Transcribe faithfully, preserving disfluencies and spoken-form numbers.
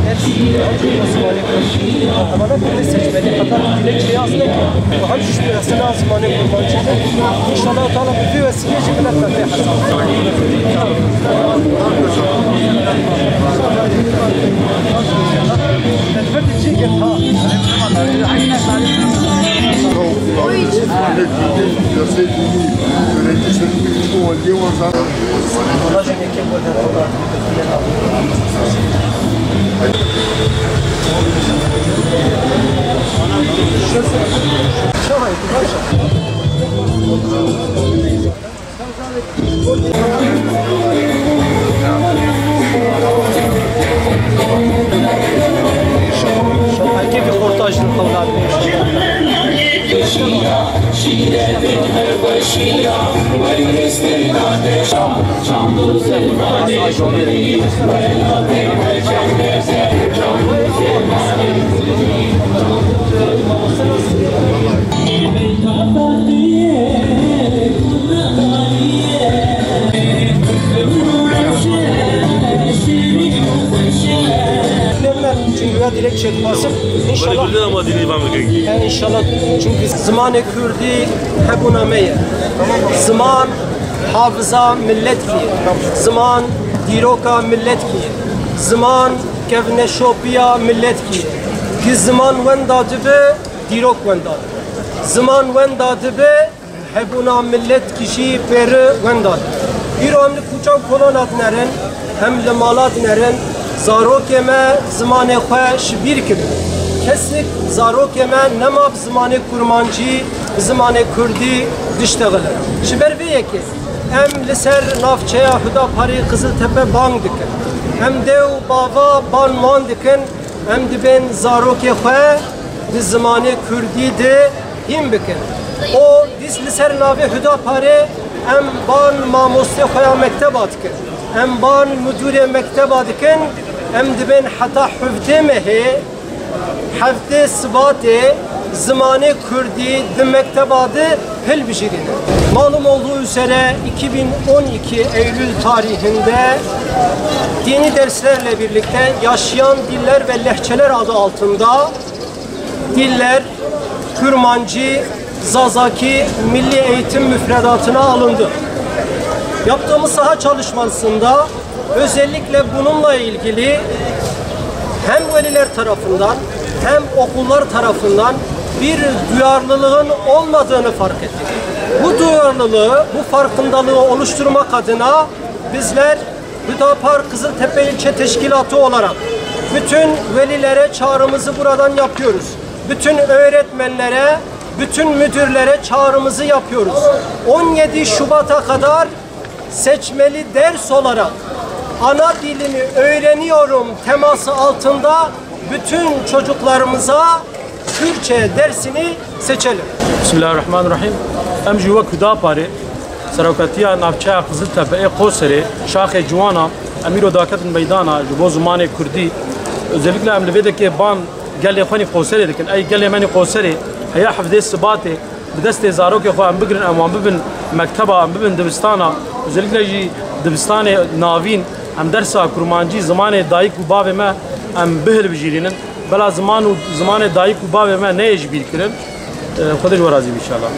Her şey, hem zimanê Kurdî, hem ana Kurdî seçmeli, heta dilekçe yazmek, û hem jî ji meselê zimanê Kurmancî. İnşallah Teala bi vî wesîleyê jî milet me pê hesab. Çünkü ya dilekçe dixwazim. İnşallah. Ama dilî van bikin. Yani inşallah, çünkü zimanê Kurdî hebûna me ye. Ziman hafiza miletkî ye. Ziman dîroka miletkî ye. Ziman kevneşopiya miletkî ye. Ki ziman wenda dibe, dîrok wenda dibe. Ziman wenda dibe, hebûna miletkî jî pêri wenda dibe. Îro em li kûça û kolona dinerin, em li mala dinerin, zarokê me zimanê xwe ji bîr kirin. Kesik zarokê me nema bi zimanê kurmancî, bi zimanê kurdî diştexile. Ji ber vê yekê em li ser navçeya Hudaparê Qiziltepe bang dikin. Em dê û bava ban wan dikin, em dibên zarokê xwe di zimanê kurdî de hîn bikin. Û dîs li ser navê Hudaparê em ban mamostê xwe ya mekteba dikin. Em ban mudûrê mekteba dikin. Em dibên heta hevdê mehê, hevdê Sibatê zimanê kurdî di mekteba de hilbijêrînin. Malum olduğu üzere iki bin on iki Eylül tarihinde dini derslerle birlikte yaşayan diller ve lehçeler adı altında diller, Kurmancı, Zazaki milli eğitim müfredatına alındı. Yaptığımız saha çalışmasında özellikle bununla ilgili hem veliler tarafından hem okullar tarafından bir duyarlılığın olmadığını fark ettik. Bu duyarlılığı, bu farkındalığı oluşturmak adına bizler Hüdapar Kızıltepe İlçe Teşkilatı olarak bütün velilere çağrımızı buradan yapıyoruz. Bütün öğretmenlere, bütün müdürlere çağrımızı yapıyoruz. On yedi Şubat'a kadar seçmeli ders olarak ana dilimi öğreniyorum teması altında bütün çocuklarımıza Türkçe dersini seçelim. Bismillahirrahmanirrahim. Em ji wek Hudaparê, Serokatiya Navçeya Qiziltepe ê Qoserê, şaxê ciwana, em îro daketin meydana ji bo zimanê kurdî. Özellikle em li vê dekê ban gelê xwe nî Qoserê dikin. Ey gelê me nî Qoserê, heya hevdê Sibatê, bi destê zarokê xwe em bigirin, em wan bibin mekteba, em bibin dibistana. Özellikle jî dibistanê navîn, em dersa kurmancî, zimanê dayik û bavê me, em bihilbijîrînin. Bela ziman û zimanê dayik û bavê me neyê ji bîr kirin. Xwedê ji we razî be, înşallah.